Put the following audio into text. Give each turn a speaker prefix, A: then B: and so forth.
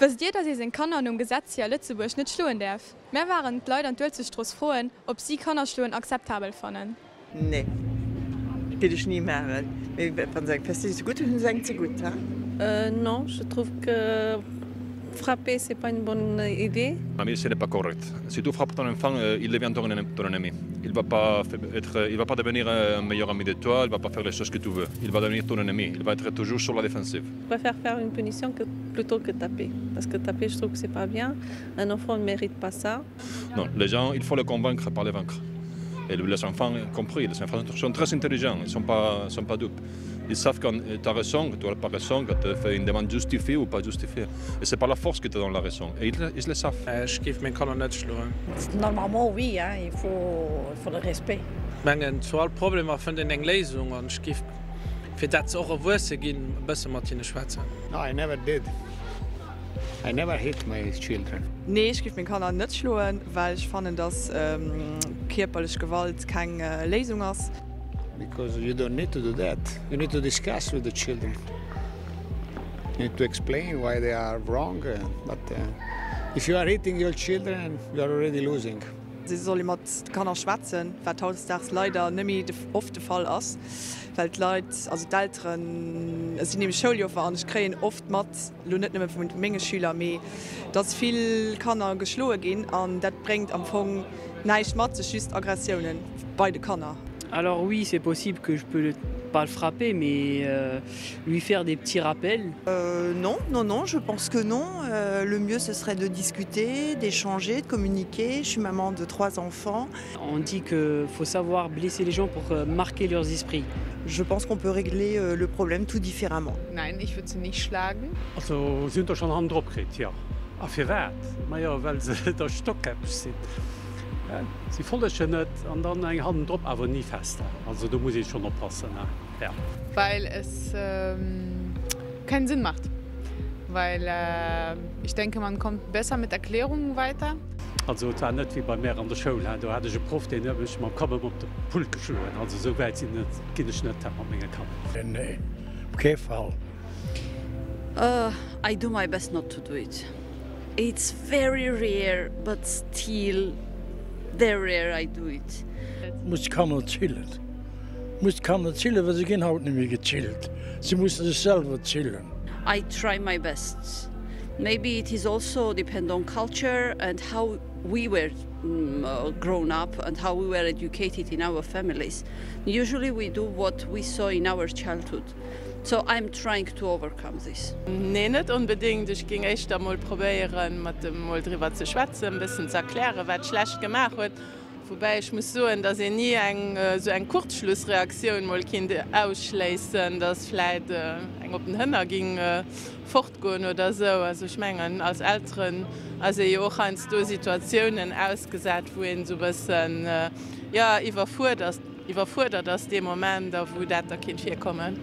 A: Wësst Dir, dass ee seng Kanner nom Gesetz hier a Lëtzebuerg net schloen däerf? Mär waren d'Leit an d'Uelzechtstrooss froen, ob si Kannerschloen akzeptabel fannen.
B: Nee, géif ech ni maachen. Mee wann se eng Pastille ze gutt hunn, hu se eng ze gutt, ha?
C: Non, je trouve que frapper c'est pas une bonne idée.
D: Ami, ce n'est pas correct. Si tu frappes ton enfant, il devient ton ennemi. Il va pas être, il va pas devenir un meilleur ami de toi, il va pas faire les choses que tu veux. Il va devenir ton ennemi, il va être toujours sur la défensive.
C: Je préfère faire une punition que plutôt que taper. Parce que taper, je trouve que c'est pas bien. Un enfant ne mérite pas ça.
D: Non, les gens, il faut les convaincre, pas les vaincre. Et les enfants compris, les enfants sont très intelligents, ils sont pas, sont pas dupes. Ils savent quand tu as raison, que tu n'as pas raison, que tu fais une demande justifiée ou pas justifiée. Et c'est pas la force qui te donne la raison. Et ils, ils le savent.
E: Ech géif meng Kanner net schloen.
F: Normalement oui, hein, il faut, il faut le respect.
E: Mengen zu all Problemer fënnt een eng Léisung an ech géif fir dat se och erwuesse ginn e bësse mat hinne schwätzen.
G: No, I never did. I never hit my children.
H: Nee, ech géif meng Kanner net schloen, well ech fannen, dass kierperlech Gewalt keng Léisung ass.
G: Because you don't need to do that. You need to discuss with the children. You need to explain why they are wrong. But if you are hitting your children, you are already losing.
H: Se soll ee mat de Kanner schwätzen, wat hautdesdaags leider net méi oft de Fall ass, well d'Leit, also d'Elteren, ech sinn nämlech Schouljoffer an ech kréien oft mat, elo net nëmme vu menge Schüler, mee dass vill Kanner geschloe ginn an dat bréngt am Fong näischt mat sech, just Aggressiounen bei de Kanner.
I: Alors oui, c'est possible que je peux pas le frapper, mais lui faire des petits rappels.
B: Non, non, non, je pense que non. Le mieux ce serait de discuter, d'échanger, de communiquer. Je suis maman de trois enfants.
I: On dit que faut savoir blesser les gens pour marquer leurs esprits.
B: Je pense qu'on peut régler le problème tout différemment.
J: Nein, ich würde sie nicht schlagen.
K: Also si hunn der schonn hannendrop kritt, jo. A firwat? Majo, well se der stockkäppeg sinn. Si follegen net an dann eng hannendrop, awer ni fest. Also do muss ee schonn oppassen, jo.
J: Weil es keinen Sinn macht. Weil ich denke, man kommt besser mit Erklärungen weiter.
K: Also et war net wéi bei mär an der Schoul, do hat ech e Proff, deen huet mech mam Kapp ëm op de Pult geschloen. Also esou wäit sinn net, ginn ech net mat menge Kanner.
G: Nee, op kee Fall.
L: I do my best not to do it. It's very rare, but still very rare I do it.
G: Muss d'Kanner zillen. Muss d'Kanner zillen, well se ginn haut net méi gezillt. Se musse sech selwer zillen.
L: I try my best. Maybe it is also depend on culture and how we were grown up and how we were educated in our families. Usually we do what we saw in our childhood. So I'm trying to overcome this.
J: Nee, net onbedéngt. Ech géing éischter mol probéieren, mat em mol driwwer ze schwätzen, e bëssen ze erklären, wat schlecht gemaach huet. Woubäi ech muss soen, datt een ni eng esou eng Kurzschlussreaktioun mol kinnt ausschléissen, datt vläit eng op den Hënner ging fortgoen oder esou. Also ech mengen, als Elteren ass ee jo och heiansdo Situatiounen ausgesat, wou een esou e bëssen, jo, iwwerfuerdert. Iwwerfuerdert ass dee Moment a wou dat da kinnt virkommen.